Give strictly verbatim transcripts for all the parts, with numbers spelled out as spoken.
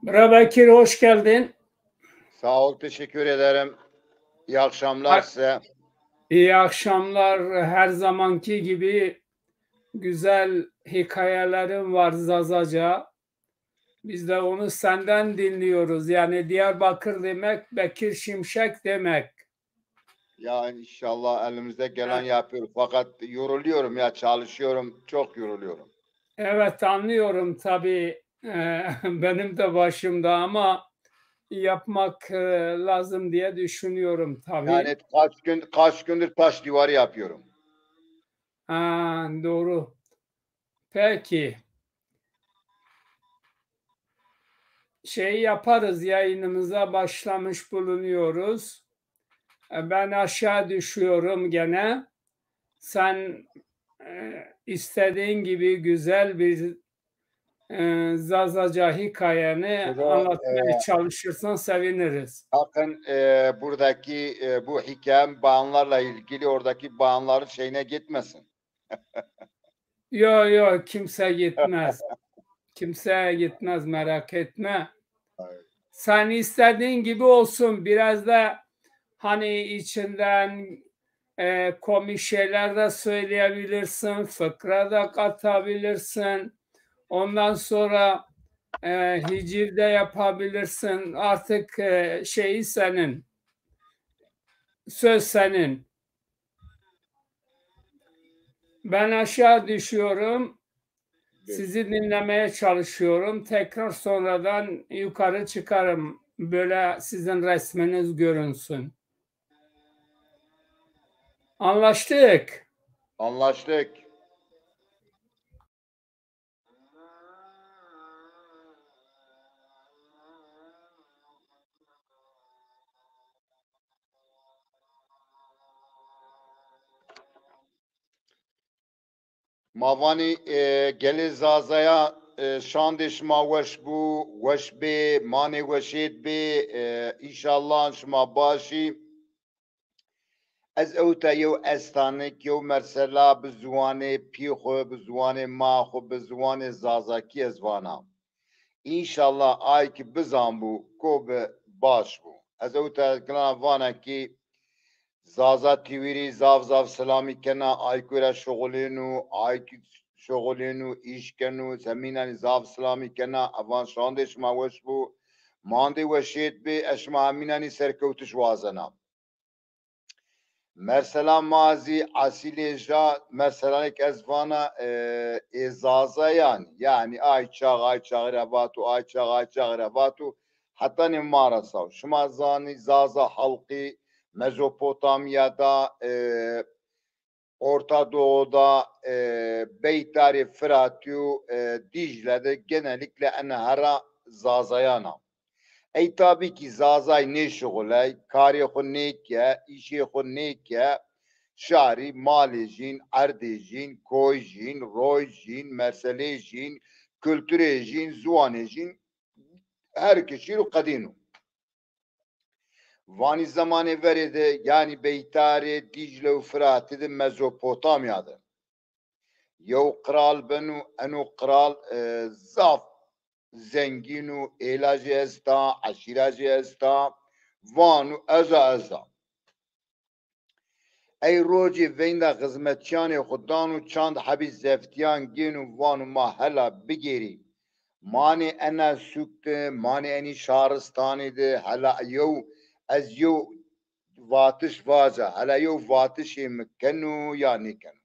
Merhaba Bekir, hoş geldin. Sağ ol, teşekkür ederim. İyi akşamlar size. İyi akşamlar. Her zamanki gibi güzel hikayelerin var Zazaca. Biz de onu senden dinliyoruz. Yani Diyarbakır demek, Bekir Şimşek demek. Ya inşallah elimizde gelen yapıyoruz. Fakat yoruluyorum ya, çalışıyorum, çok yoruluyorum. Evet, anlıyorum tabii. Ee, benim de başımda ama yapmak e, lazım diye düşünüyorum tabii. Yani kaç gün kaç gündür taş divarı yapıyorum. Ha, doğru. Peki. Şey yaparız, yayınımıza başlamış bulunuyoruz. E, Ben aşağı düşüyorum gene. Sen e, istediğin gibi güzel bir e, Zazaca hikayeni Burada, anlatmaya e, çalışırsan seviniriz. Bakın e, buradaki e, bu hikayem bağımlarla ilgili, oradaki bağımların şeyine gitmesin. Yok yok, kimse gitmez. Kimseye gitmez, merak etme. Sen istediğin gibi olsun. Biraz da hani içinden e, komik şeyler de söyleyebilirsin, fıkra da katabilirsin. Ondan sonra e, hiciv de yapabilirsin. Artık e, şeyi senin. Söz senin. Ben aşağı düşüyorum. Sizi dinlemeye çalışıyorum. Tekrar sonradan yukarı çıkarım. Böyle sizin resminiz görünsün. Anlaştık. Anlaştık. Ma vanî e, gelê Zazaya e, şandê şima weş bû, weş bê, manê weşêd bê. E, înşallah şima başî. Ez ewta yew estanik, yew mersela bi ziwanê pî xwu, bi ziwanê ma xwu, bi ziwanê Zazakî ez vana. Înşallah ay ki bizanbû, ko bi baş bû. Ez ewta gilana vana ki Zaza T V rî zaf zaf selamî kena, ay ku ra şuxulênû, ay ki şuxulênû, îş kenû, hemînanî zaf selamî kena. Evan şandê şima weş bû, mandê weşêt bê, ez şima hemînanî serkewtiş wazena. Mersela ma zî esîlê ja merselanêk ez vana e, ê Zazayan, yanî ay çax ay çaxî ra vato, ay çax ay çaxî ra vato, hetanê ma ra saw. Şima zanî Zaza halqî Mezopotamya da, e, Orta Doğu'da, e, Beytarê Firatî û e, Dîcle de genellikle ena hera Zazayan a. Ey tabî kî Zazay nêşuxuley, karê xwu nêke, îşê xwu nêke, şarî, malê jîn, erdê jîn, koy jîn, roy jîn, merselê jîn, kulturê jîn, ziwanê jîn, her ki şîr û qedîn o. Vanî zemanê verê de, yanî Beytarê, Dîcle û Firatî de Mezopotamya de yew qral beno, eno qral e, zaf zengîn û êla jî esta, eşîra jî esta, vano ez a ez a. Ey rocê veynda xizmetçîyanê xwu dano çand hebî zeftîyan gêno vano ma hela bigêrî. Manê ena sûk de, manê enî şaristanî de, hela yew ez yew vatiş vaca, hela yew vatişê mi keno ya nêkeno.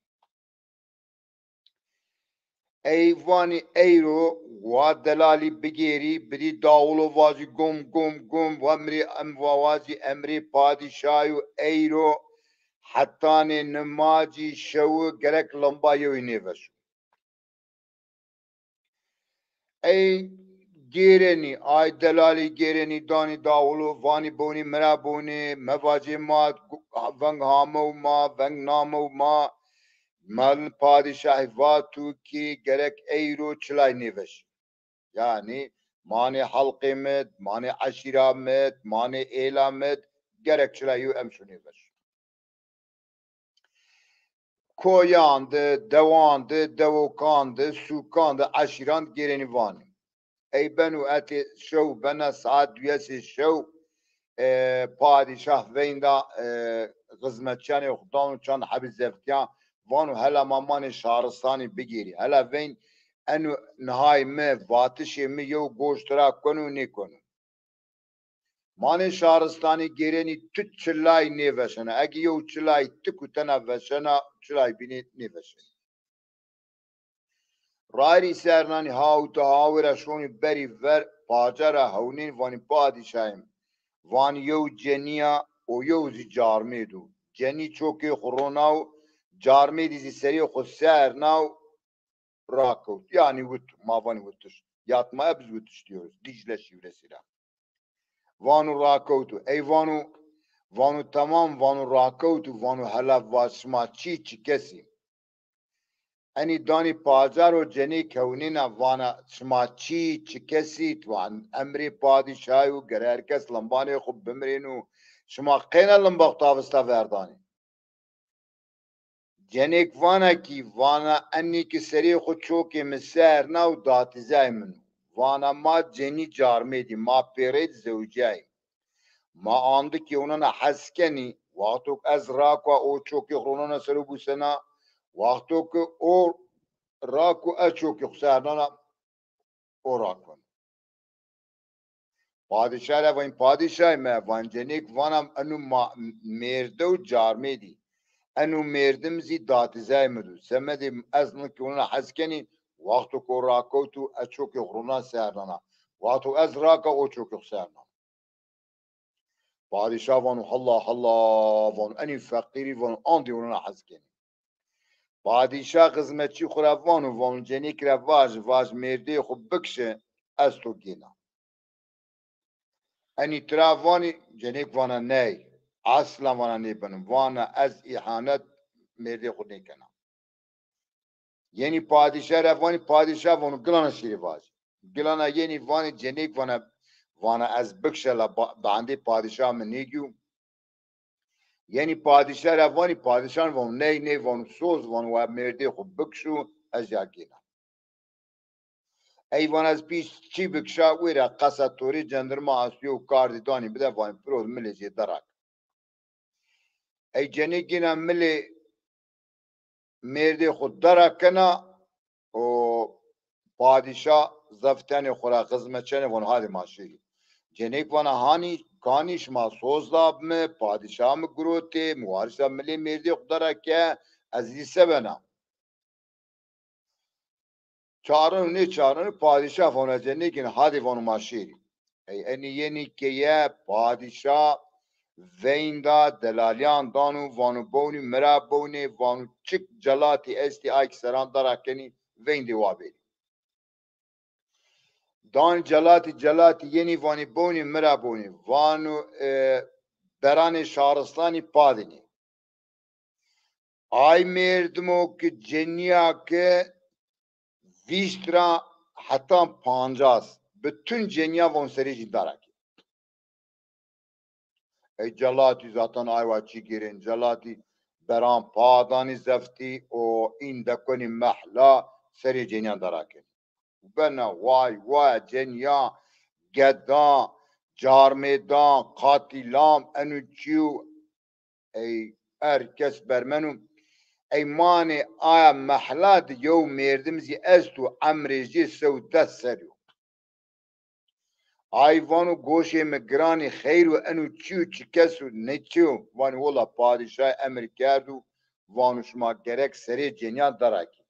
Ey vanî eyro wa delalî bigêrî, bidî dawulo vacî gum gum gum, wa mirî em wa wacî emrê padîşayî û eyro hetanê nimacî şewi gerek limba yewî nêveşo. Ey gêrenî, ay delalî gêrenî danî dawulo, vanî bonî mira bonî, mevacê ma, veng hamew ma, veng namew ma, mal padîşahî vatu ki gerek eyro çilay nêveşî. Yanî manê halqê mi, manê eşîra mi, manê êla mi, gerek çilay yew em şunê veş. Koyan de, dewan de, dewokan de, sûkan de, eşîran de gêrenî vanî. Ey beno etê şew bena saet duyesê şew, e, padîşah veynda, e, xizmetçîyanê xo dano çand hebî zeftiyan, vano hela ma manê şaristanî bigêrî. Hela veyn eno nihay mi, vatişê mi yew goşt ra keno nêkeno. Manê şaristanî gêrenî tu çilay nêveşena. Egi yew çilay ti kutena veşena, çilay bînî nêveşenî. Rayîrî sernanî hawta hawê ra şonî berî ver, paca ra hewnên vanî padîşayê mi. Vanî yew cenî ya û yew zî carmêd o. Cenî çokê xo ronaw, carmêdî zî serê xo sernaw, rakewt. Yanî wit, ma vanî witiş. Yatmaya biz witiş diyoruz. Dicle şivresiyle. Vano rakewto. Ey vano, vano tamam, vano rakewto, vano hela va şima çî çi kesî. Enî danî pacar û cenî kewnêna vana şima çî çi kesî, van emrê padîşayî û gere her kes limbanê xo bimirêno. Şima qeyna limba xo tavista verdanê? Cenêk vana kî, vana enî ki serê xo çokê mi serna û datîzayê min o. Vana ma cenî carmêdî, ma pêrey di zewicîyayî. Ma andi ki onana hes kenî, wexto ki ez rakwa o çokê xo ronana ser o busena, wexto ki o rako ez çokê xo sernana, o rakon. Padîşah ra vanî, padîşahê mi, van cenêk vana eno ma-, mêrde û carmêdî. Eno mêrdim zî datîzayê mi do. Semedê ez nika ona hes kenî, wexto ki o rakewto ez çokê xo rona sernana. Wexto ez raka o çokê xo sernana. Padîşah vano, hela, hela, vano, enî feqîrî, vano, andî onana hes kenî. Padîşah xizmetçî xo ra vano, vano, cenêk ra vaj, vaj mêrdeyê xo bikişe, ez to gêna. Enî tira vanî, cenêk vana ney, esla vana nêbeno, vana ez îhanet mêrdeyê xo nêkena. Yenî padîşah ra vanî, padîşah vano gilana şêrê vajî. Gilana yenî vanî, cenêk vana, vana ez bikişe la ba-, bandê padîşah mi nêgîyo. Yenî padîşah ra vanî, padîşah vano ney, ney, vano soz, vano wa mêrdê xo bikişo, ez ya gêna. Ey vana ez pî çî bikişa, wêra qesa torê cendirma astiyo û kardî danî bide, vanî piro milê jê derak. Ey cenêk gêna milê mêrdê xo dera kena û padîşah zef tenê xo ra xizmetçenê vano hadê ma şêrî. Cenêk vana hanî, kanî şima soz da bi mi, padîşah mi girotê, mi warişa milê mêrdê xo dera ke, ez zî se bena? Çareno nêçareno, padîşah vano ez ê nêgêna, hadê vano ma şêrî. Ey enî yenî keye, padîşah veynda delalîyan dano, vano bewnî mi ra bewnê, vano çik celatî estî ay ki seran dera kenî, veyndê wa bêrî. Dan celatî, celatî yenî vanî bewnî mi ra bewnê, vano, e, beranê şaristanî padinê. Ay mêrdimo ki cenîya ki vîst ra hetan pancas, bütün cenîya von serê jî dara kê. Ey celatî zaten ay wa çî gêrên, celatî beran pa danî zeftî û în dekonî mehla serê cenîyan dara kenî. Bena way way cenîya, gedan, carmêdan, qatîlan, eno çîyo. Ey her kes bermeno. Ey manê aya mehla di yew mêrdim zî esto, emrê jê sew des serrî yo. Ay vano goşê mi giranî xeyr o, eno çîyo çi kes o, ne çi yo? Vanî wela padîşay emir kerdo, vano şima gerek serê cenîyan dara kê.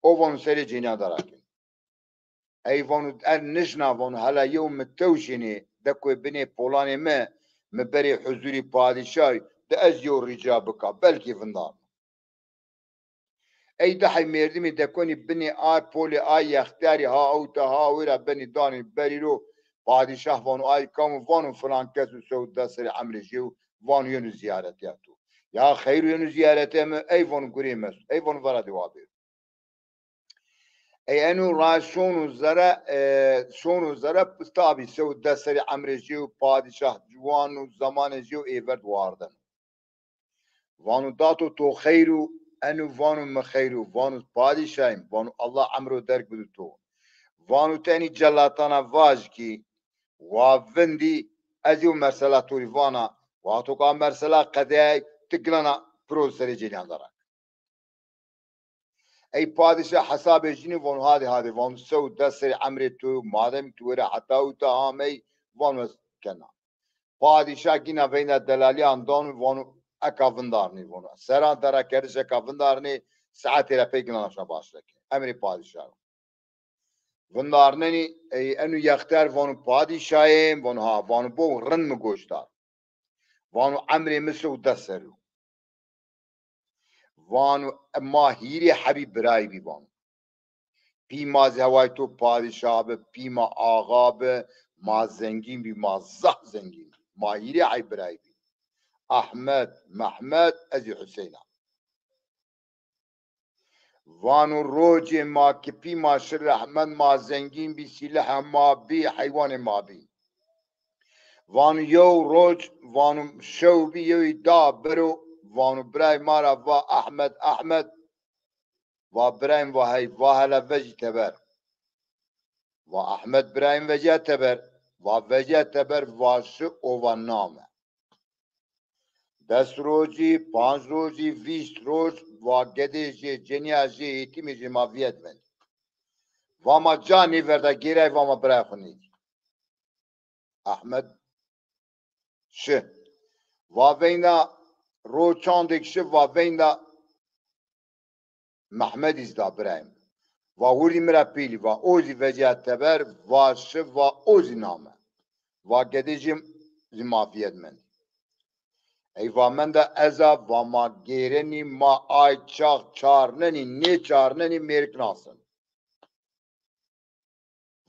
O vano serê cenîyan dara kê. Ey vano ez nişna, vano hela yew mi tewşênê dekoyê binê polanê mi, mi berê huzurî padîşay, de ez yew rica bika, belkî vindarno. Ey di hey mêrdimî dekonî binê ay polê ay yextiyarî ha ewta ha wêra benî danî berî ro, padîşah vano ay kam o? Vano filan kes o, sew des serê emrê jê yo, vano yeno zîyaretîya to. Ya xeyr o, yeno zîyaretê mi? Ey vano gurê mi esto. Ey vano vera dê wa bêro. Ey eno ra şono zere, e, şono zere, tabî sew des serê emrê jê yo, padîşah ciwan o, zemanê jê yo, ê ver di wardeno. Vano dato to xeyr o? Eno vano mi xeyr o. Vano padîşayîm, vano Allah emro derg bido to. Vano ti enî celatana vaj kî wa vindî, ez yew mersela to rî vana, wexto ke a mersela qedeyay, ti gilana piro serê cênîyan de rake. Ey padîşah hesabê cinî vano hadê hadê, vano se û des serê emrê to, madem tu were heta uta amey, vano ez kena. Padîşah gîna veyna delalîyan dano, vano eka vindarnê, vano seran de rakerdişeka vindarnê, saetê ra pey gilana şina başleke. Emrê padîşah ro. Vindarnenî, ey, eno yexter vano padîşayê, vano ha, vano bo rind mi goş dar. Vano emrê mi se û des serrî yo. Vano ma hîrê hebî birayî bî vano. Pî ma zî hewayê to padîşah bi, pî ma axa bi, ma zengîn bî, ma zaf zengîn bî. Ma hîrê hebî birayî bî. Ehmed, Mehmed, ez zî Huseyna. Vano rocê ma ki pî ma şi rehmet ma zengîn bî, sîlehê ma bî, heywanê ma bî. Vano yew roc, vano şew bî, yewî da bero, vano birayê ma ra va Ehmed, Ehmed. Va birayê mi va hey, va hele vejî teber. Va Ehmed birayê mi vecîya teber. Va vecîya teber, va şi o va name. Des rocî, panc rocî, vîst roc, va gedê jê, cenîya jê, êtîmê jê ma vîyet mendî. Va ma ca nêverda gêray, va ma birayê xwu nêdî. Ehmed şi. Va veyna ro çandêk şi, va veyna Mehmedî zî da birayê mi. Va wirdî mi ra pêlî, va o zî vecîya teber, va şi, va o zî name. Va gedê jê zî ma vîyet mendî. Ey va menda ez a, va ma gêrenî, ma ay çax çarnenî, nêçarnenî mêrik nasin.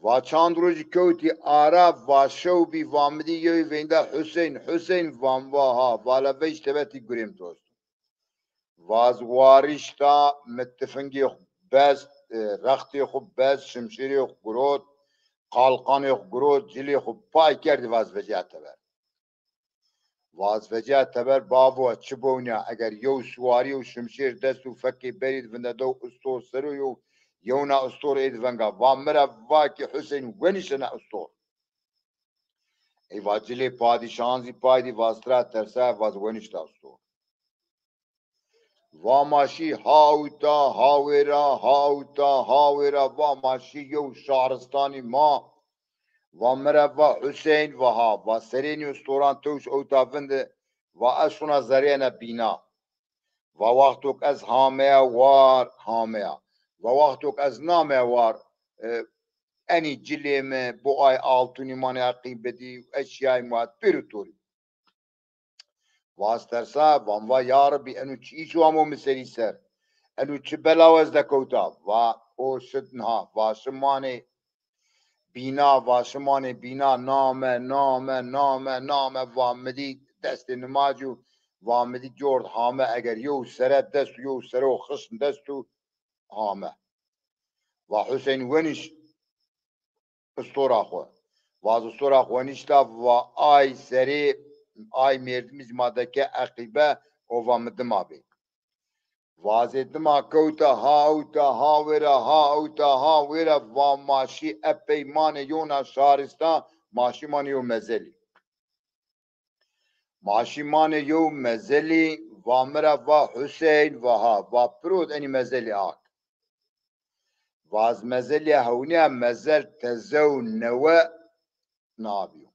Va çand rojî kewtî ara, va şew bî, va mi dî yewî veynda Huseyn, Huseyn, va mi va ha, va hele vejî teber tî gurê mi dost. Va ez warişta, mi tifingê xwu best, e, rextê xwu best, şimşêrê xwu girot, qalqanê xwu girot, cilê xwu pay kerdî, va ez vecîya teber. Va ez vecîya teber bavo, ez çi bewnîya, eger yew suwarî û şimşêr dest û fekê berî di vindedew ustor ser o, yew, yewna ustor ê di venga. Va mi ra va ki Huseyn weniştena ustor. Ey va cilê padîşahan zî pay dî, va ez tira tersa, va ez wenişta ustor. Va ma şî ha uta, ha wêra, ha uta, ha wêra, va ma şî yew şaristanî ma. Va mi ra va Huseyn, va ha, va serênî ustoran tewş ewta vindi, va ez şona zerrîyena bîna. Va wexto ke ez hameya war, hameya. Va wexto ke ez nameya war, e, enî cilê mi, bo ay altûnî manê eqîbidî, eşyayê mi wa pêro torî. Va ez tersa, va mi va ya Rebbî, eno çi îşo amo mi serî ser? Eno çi belaw ez dekewta? Va o şi niha, va şi manê bîna, va şi manê bîna, name, name, name, name, va mi dî destê nimacî û va mi dî cort hame, eger yew sere dest û yew sere o xişn dest û hame. Va Huseyn wenîş ustora xwu. Va ez ustora xwu wenîşta, va ay serê, ay mêrdimî zî ma deke eqîbe, o va mi dima bê. Va ez ê dima kewta ha ewta ha wêra, ha ewta ha wêra, va ma şî epey manê yewna şarîstan, ma şî manê yew mezelî. Ma şî manê yew mezelî, va mi ra va Huseyn, va ha, va piro di enî mezelî ak. Va ez mezelîya hewnîya, mezel teze û newe nabîyo.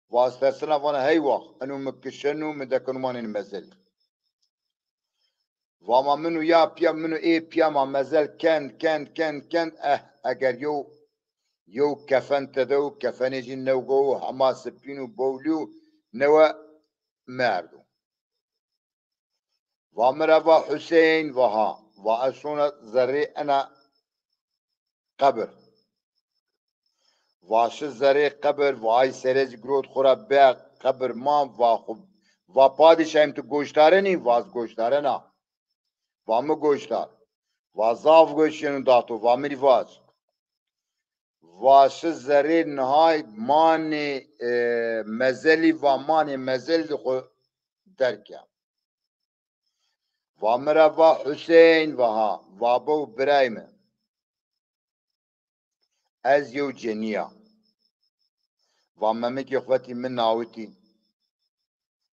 Va ez tersena, vana hey wax, eno mi kişeno, mi dekeno manê enî mezelî. Va ma min û ya pîya, min û ê pîya ma mezel kend, kend, kend, kend, eh, eger yew, yew kefen tede û kefenê jî newge û hema sipîn û bowlî û newe merdo. Va mi ra va Huseyn, va ha, va ez şona zerrê ena qebir. Va şi zerê qebir, va ay sere zî girot xwu ra be qebir ma, va xwu, va padîşayê mi ti goşdarenî, va ez goşdarena. Va mi goşdar. Va zaf goş yeno da to, va mi rî vac. Va şi zerê nihay manê, e, mezelî, va manê mezelî di xwu derg ke. Va mi ra va Huseyn, va ha, va bew birayê mi. Ez yew cenî ya. Va Memikê xo vetî mi nawitî.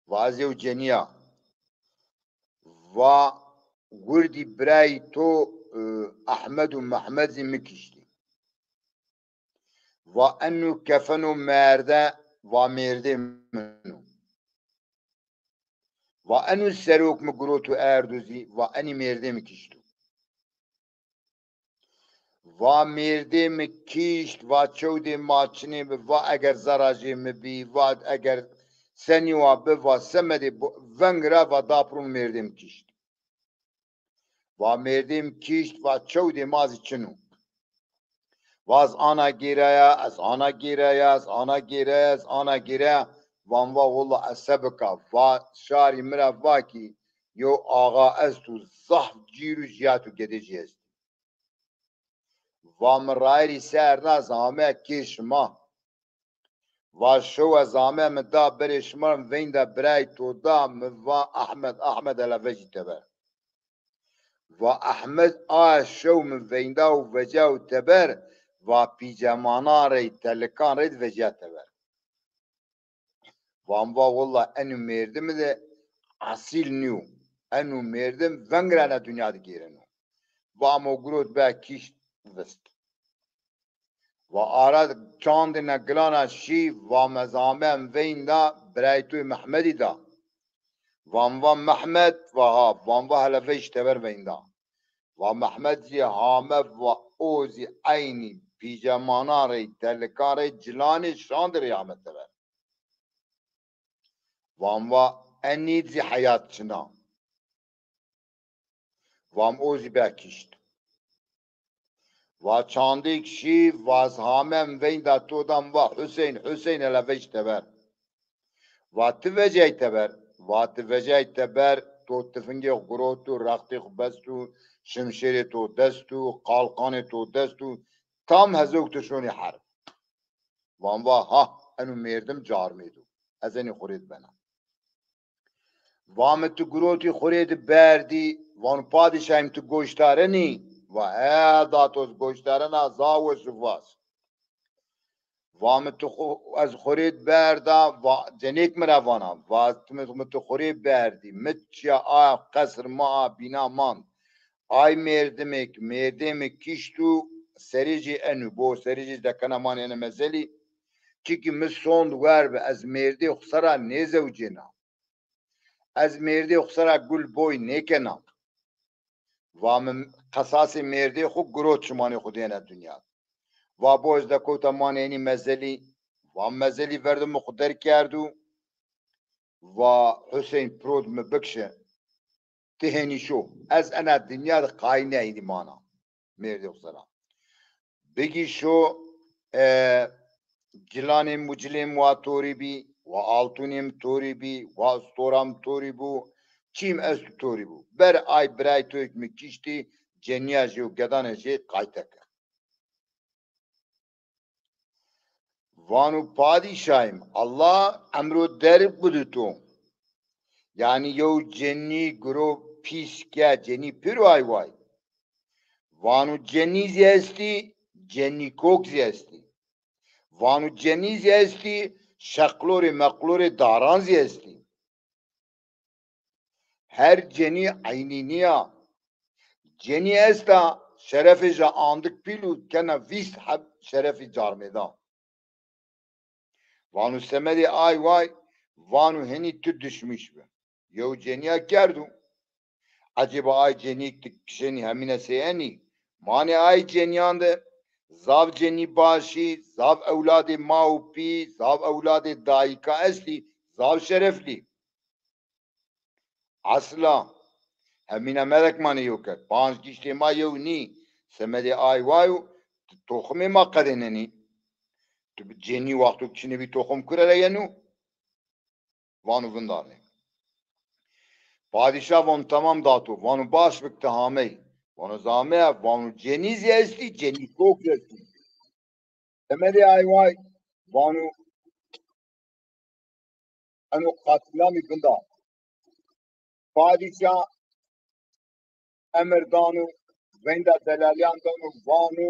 Va ez yew cenî ya. Va wirdî birayî to, e, Ehmed û Mehmed zî mi kiştî. Va eno kefeno merde, va mêrdê min o. Va eno serok mi giroto erdo zî, va enî mêrdê mi kişto. Va mêrdê mi kişt, va çewdê ma çinê bi, va eger zerra jê mi bî, va eger senî wa bi, va semedê bo-, veng ra va dapron mêrdê mi kişt. Va mêrdê mi kişt, va çewdê ma zî çin o. Va ez ana gêraya, ez ana gêraya, ez ana gêraya, ez ana gêraya. Van va willa ez se bika. Va şarî mi ra va kî yew axa esto, zaf cîr û jiyat û gedê jî est. Va mi rayirî ser na, ez ame kê şima. Va şew ez ame mi da berê şima, mi veynda birayê to da, mi va Ehmed, Ehmed hele vejî teber. Va Ehmed a şew mi veynda û veca û teber, va pîcemanan rey, telikan rey di veca teber. Van va willa eno mêrdimi de esîl nîyo. Eno mêrdim veng ra na dinya de gêreno. Va amo girot be kişt vist. Va ara çandê na gilana şî, va mi ez ame mi veynda birayê to yê Mehmedî da. Van va Mehmed, va ha, van va hele vejî teber veynda. Va Mehmed zî hame, va o zî eynî pîcemanan rey, telikan rey, cilanê şandê rey ame teber. Van va enî zî heyat çin a. Vam o zî be kişt. Va çandêk şî, va ez hame mi veynda to da, mi va Huseyn, Huseyn hele vejî teber. Va ti vecay teber, va ti vecay teber, to tifingê xo giroto, rextê xo besto, şimşêrê to desto, qalqanê to desto, tam hezok to şonî herb. Van va ha, eno mêrdim carmêd o. Ez enî xo rê di bena. Va mi ti girotî xo rê di berdî, vano padîşahî mi ti goşdarenî? Va e, dato ez goşdarena, zaf weş û vas. Va mi ti xo-, ez xo rê di berda, va cenêk mi ra vana, va ti mi, mi ti xo rê berdî, mi çiya a qesr ma a bîna mand. Ay mêrdimêk, mêrdê mi kişt û serê jê eno bo, serê jê dekena manê ene mezelî. Çikî mi sond wer bi, ez mêrdê xo sera nêzewcêna. Ez mêrdê xo sera gul boy nêkena. Va mi qesasê mêrdê xo girot çimanê xo dêne dinya. Va bo ez dekewta manê enî mezelî. Va mezelî verdo mi xo derkerdo. Va Huseyn pirod mi bikşe. Ti hênî şo. Ez ena dinya de qayîl nîya, hênî mana. Mêrdê xo sera. Bigî şo, e, cilanê mi û cilê mi wa torî bî, wa altûnê mi torî bî, wa istora mi torî bû, çî mi esto torî bû. Ber ay birayê to yê ke mi kiştî, cenîya jê û gedana jê qayte ke. Vano padîşahî mi, Allah emro derg bido to. Yanî yew cenî giro pîs ke, cenî pêro ay way. Vano cenî zî estî, cenî kok zî estî. Vano cenî zî estî, şeqlorê meqlorê daran zî estî. Her cenî eynî nîya. Cenî esta, şerefê ja andik pîl û kena vîst heb şerefî carmêdan. Vano semedê ay way, vano henî tu dişmîş bi. Yew cenîya kerdo. Ecêba ay cenîk ti kişenî hemîne sey enî? Manê ay cenîyan de zaf cenî başî, zaf ewladê ma û pî, zaf ewladê dayîka estî, zaf şereflî. Esla, hemîne melek manê yew ke. Panc kiştê ma yew nî. Semedê ay wayo, tu toximê ma qedênenî. Tu bi cenî wexto çinê bî toxim kure ra yeno? Vano vindarnê. Padîşah vano tamam dato. Vano baş bik ti hamey. Vano zameya, vano cenî zî estî, cenî kok zî estî. Semedê ay way, vano eno qatîlamî vinda. Padîşah emir dano, veynda delalîyan dano, vano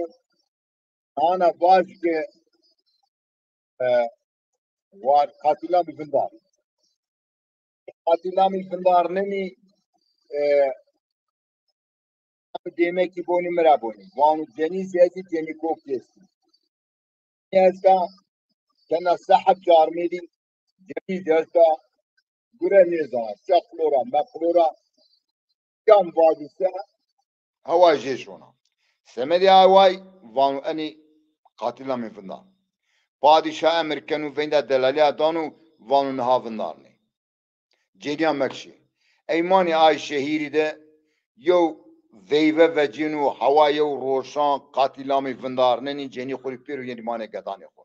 Ana vaj ke, e, war qatîlamî vindar. Qatîlamî vindarnenî, e, dêmekî bonî mi ra bonî. Vano cenî zî ez zî cenîkok estî. Esta kena seheb carmêdî cenî zî esta gure nêzana. Çeqlo ra, meqlo ra, yan vadîse. Hewa jê şona. Semedê ay way vano enî qatîlamî vindar. Padîşa emir keno veyda delalîya dano vano niha vindarnê. Cenîya mekşî. Ey manê ay şehîrî de yew veyve vecîno, hewa yew roşan, qatîlamî vindarnenî cenî xo rê pêro yenî manê gedanê xo.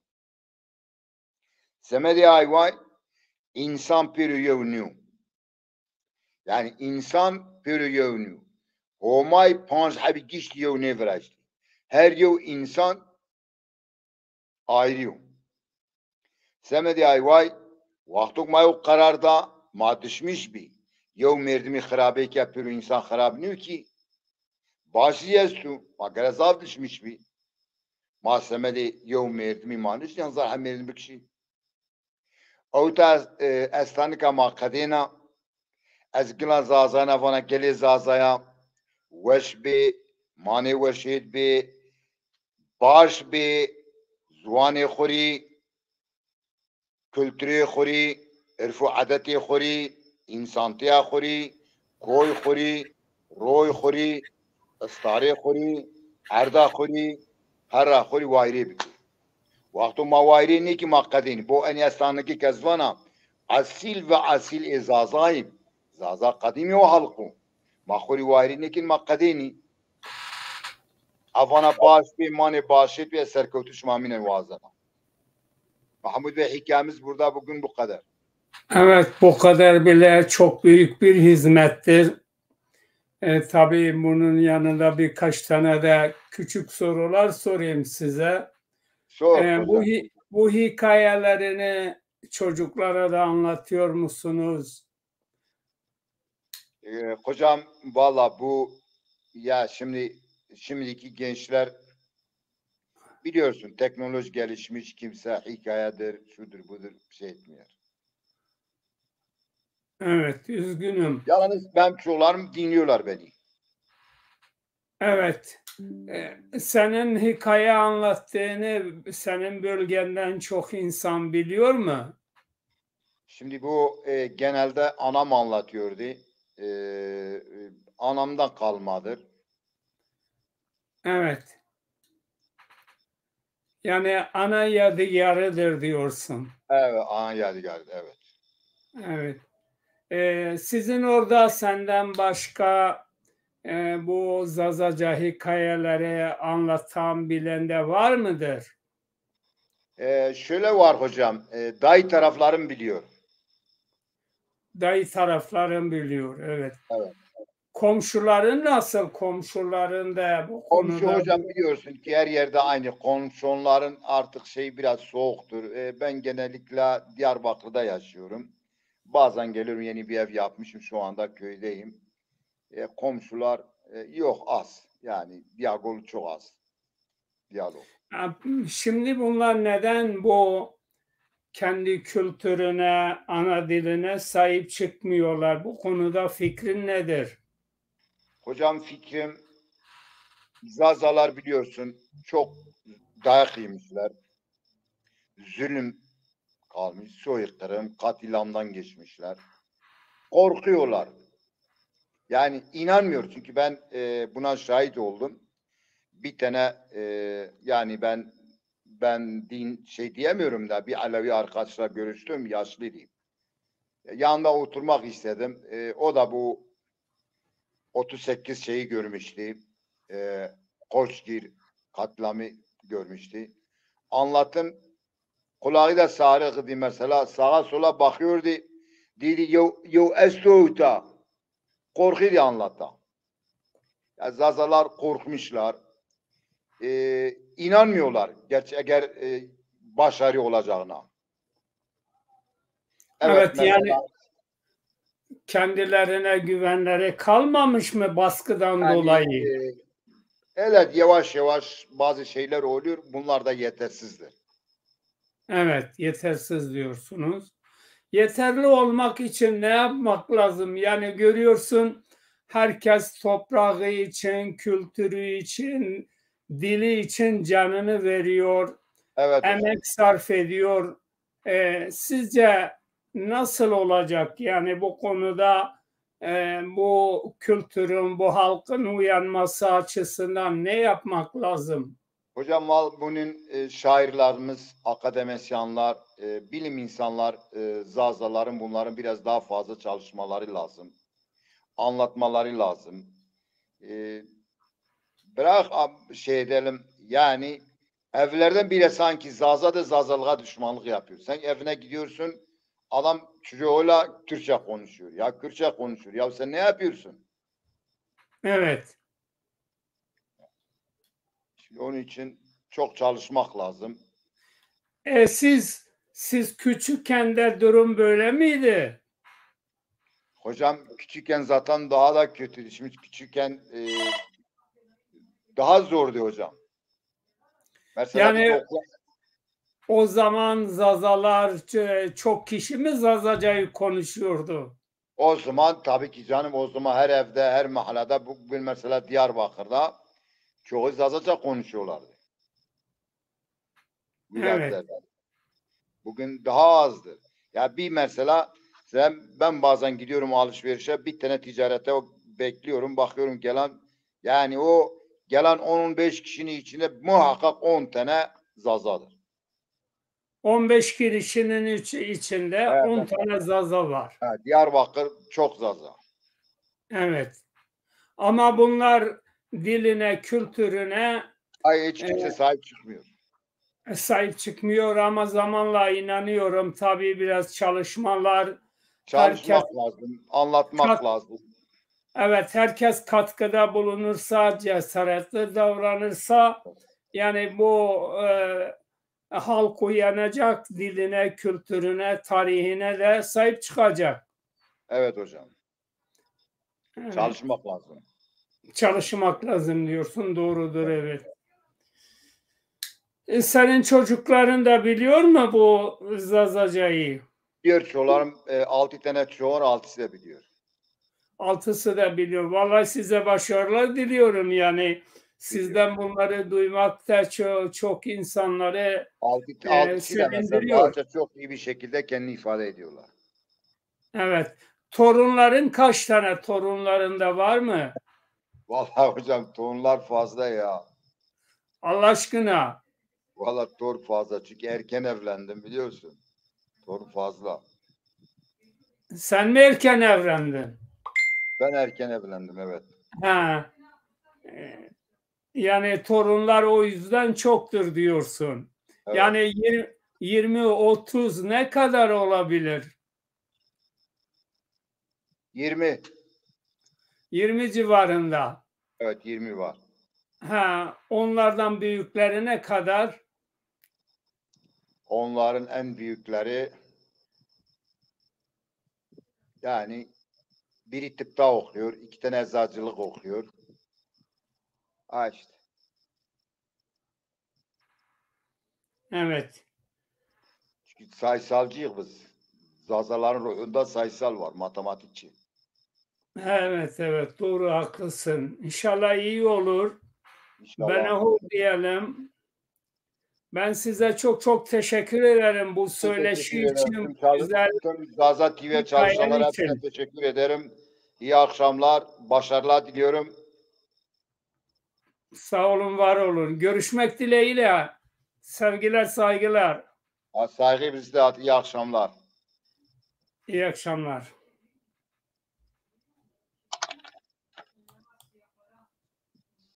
Semedê ay way însan pêro yew nîyo. Yanî însan pêro yew nîyo. Homay panc hebî giştî yew nêviraştî. Her yew însan ayrî yo. Semedê ay way, wexto ke ma yew qerar da, ma dişmîş bî. Yew merdimî xirabê ke pêro însan xirab nîyo kî. Baş zî esto, ma gere zaf dişmîş bî. Ma semedê yew merdimî ma nişt yan zaf heb merdim bikişî. Ewta, e, estanika ma qedêna, ez gila Zazayana vana gelê Zazaya, weş bê, manê weşêd bê, baş bê, ziwanê xo rî, kulturê xo rî, irf û edetê xo rî, însantîya xo rî, koy xo rî, roy xo rî, istarê xo rî, erda xo rî, herra xo rî wayirê bikê. Wexto ma wayirê nêkî ma qedênî. Bo enî estanikî ke ez vana, esîl ve esîl ê Zazayî. Zaza qedîmî o halq o. Ma xo rî wayirê nêkîn ma qedênî. A vana baş bê, manê başê pê, ez serkewtiş ma mînen wazena. Mahmut Bey, hikayemiz burada bugün bu kadar. Evet, bu kadar bile çok büyük bir hizmettir. E, tabii bunun yanında birkaç tane de küçük sorular sorayım size. Sor E, bu hocam. hi- bu hikayelerini çocuklara da anlatıyor musunuz? E, hocam, valla bu, ya şimdi, şimdiki gençler biliyorsun, teknoloji gelişmiş, kimse hikayedir, şudur budur bir şey etmiyor. Evet, üzgünüm. Yalnız ben, çocuklarım dinliyorlar beni. Evet. E, senin hikaye anlattığını senin bölgenden çok insan biliyor mu? Şimdi bu, e, genelde anam anlatıyordu. E, e, anamdan kalmadır. Evet. Yani ana yadigarıdır diyorsun. Evet, ana yadigarı, evet. Evet. Ee, sizin orada senden başka, e, bu Zazaca hikayeleri anlatan, bilen de var mıdır? Ee, şöyle var hocam, e, dayı taraflarım biliyor. Dayı tarafların biliyor, evet. Evet. Komşuların nasıl? Komşuların da bu Komşu konuda hocam, biliyorsun ki her yerde aynı. Komşuların artık şey biraz soğuktur. E, ben genellikle Diyarbakır'da yaşıyorum. Bazen geliyorum, yeni bir ev yapmışım, şu anda köydeyim. E, komşular, e, yok, az. Yani diyalog çok az. Diyalog. Ya, şimdi bunlar neden bu kendi kültürüne, ana diline sahip çıkmıyorlar? Bu konuda fikrin nedir? Hocam, fikrim, Zazalar biliyorsun çok dayak yemişler. Zulüm kalmış, soykırım, katliamdan geçmişler. Korkuyorlar. Yani inanmıyor, çünkü ben, e, buna şahit oldum. Bir tane, e, yani ben ben din şey diyemiyorum da, bir Alevi arkadaşla görüştüm, yaşlıydı. Yanında oturmak istedim. E, o da bu otuz sekiz şeyi görmüştü. E, Koçgir katliamı görmüştü. Anlattım. Kulağı da sarıktı mesela. Sağa sola bakıyordu. Dedi, "Yo, yo, esto uta." Korkuydu anlatta. Ya, Zazalar korkmuşlar. E, inanmıyorlar gerçi eğer, e, başarı olacağına. Evet, Evet, yani mesela kendilerine güvenleri kalmamış mı baskıdan Yani, dolayı? E, Evet, yavaş yavaş bazı şeyler oluyor. Bunlar da yetersizdir. Evet, yetersiz diyorsunuz. Yeterli olmak için ne yapmak lazım? Yani görüyorsun, herkes toprağı için, kültürü için, dili için canını veriyor, Evet hocam. emek sarf ediyor. E, sizce nasıl olacak? Yani bu konuda e, bu kültürün, bu halkın uyanması açısından ne yapmak lazım? Hocam, val-, bunun e, şairlerimiz, akademisyenler, e, bilim insanlar, e, Zazaların bunların biraz daha fazla çalışmaları lazım. Anlatmaları lazım. E, bırak ab- şey edelim, yani evlerden bile sanki Zaza da Zazalığa düşmanlık yapıyor. Sen evine gidiyorsun, adam çocuğuyla Türkçe konuşuyor. Ya Kürtçe konuşuyor. Ya sen ne yapıyorsun? Evet. Şimdi onun için çok çalışmak lazım. E, siz siz küçükken de durum böyle miydi? Hocam, küçükken zaten daha da kötüydü. Şimdi küçükken e, daha zordu hocam. Mesela Yani- biz okula- O zaman Zazalar, ç- çok kişi mi Zazacayı konuşuyordu? O zaman tabii ki canım, o zaman her evde, her mahallede, bugün mesela Diyarbakır'da çoğu Zazaca konuşuyorlardı. Bu Evet. evlerde. Bugün daha azdır. Ya bir mesela sen, ben bazen gidiyorum alışverişe, bir tane ticarete bekliyorum, bakıyorum gelen, yani o gelen on on beş kişinin içinde muhakkak on tane Zazadır. On beş kişinin iç- içinde Evet, on evet. tane Zaza var. Ha, Diyarbakır çok Zaza. Evet. Ama bunlar diline, kültürüne Ay, hiç kimse Ee, sahip çıkmıyor. sahip çıkmıyor ama zamanla inanıyorum tabii biraz çalışmalar, Çalışmak herkes- lazım, anlatmak Kat- lazım. Evet, herkes katkıda bulunursa, cesaretli davranırsa yani bu e, halk uyanacak, diline, kültürüne, tarihine de sahip çıkacak. Evet hocam. Evet. Çalışmak lazım. Çalışmak lazım diyorsun, doğrudur, evet. E, senin çocukların da biliyor mu bu Zazacayı? Diyor ki olarım e, altı tane çoğun altısı da biliyor. Altısı da biliyor. Vallahi size başarılar diliyorum yani. Sizden bunları duymak da çok, çok insanları Altı, e, altısı da mesela sevindiriyor. rahatça çok iyi bir şekilde kendini ifade ediyorlar. Evet. Torunların kaç tane? Torunların da var mı? Vallahi hocam, torunlar fazla ya. Allah aşkına. Vallahi torun fazla çünkü erken evlendim, biliyorsun. Torun fazla. Sen mi erken evlendin? Ben erken evlendim, evet. Ha. E, Yani torunlar o yüzden çoktur diyorsun. Evet. Yani yirmi, yirmi, otuz ne kadar olabilir? Yirmi. Yirmi civarında. Evet, yirmi var. Ha, onlardan büyükleri ne kadar? Onların en büyükleri, yani biri tıpta okuyor, iki tane eczacılık okuyor. Ha işte. Evet. Çünkü sayısalcıyız biz. Zazaların ruhunda sayısal var, matematikçi. Evet, evet, doğru, haklısın. İnşallah iyi olur. İnşallah. Benehu diyelim. Ben size çok çok teşekkür ederim bu Size söyleşi teşekkür ederim. için, Tüm çalış- güzel tüm Zaza T V hikayen çalışanlara için. hepsine teşekkür ederim. İyi akşamlar, başarılar diliyorum. Sağ olun, var olun. Görüşmek dileğiyle. Sevgiler, saygılar. Ha, saygı bizde, iyi akşamlar. İyi akşamlar.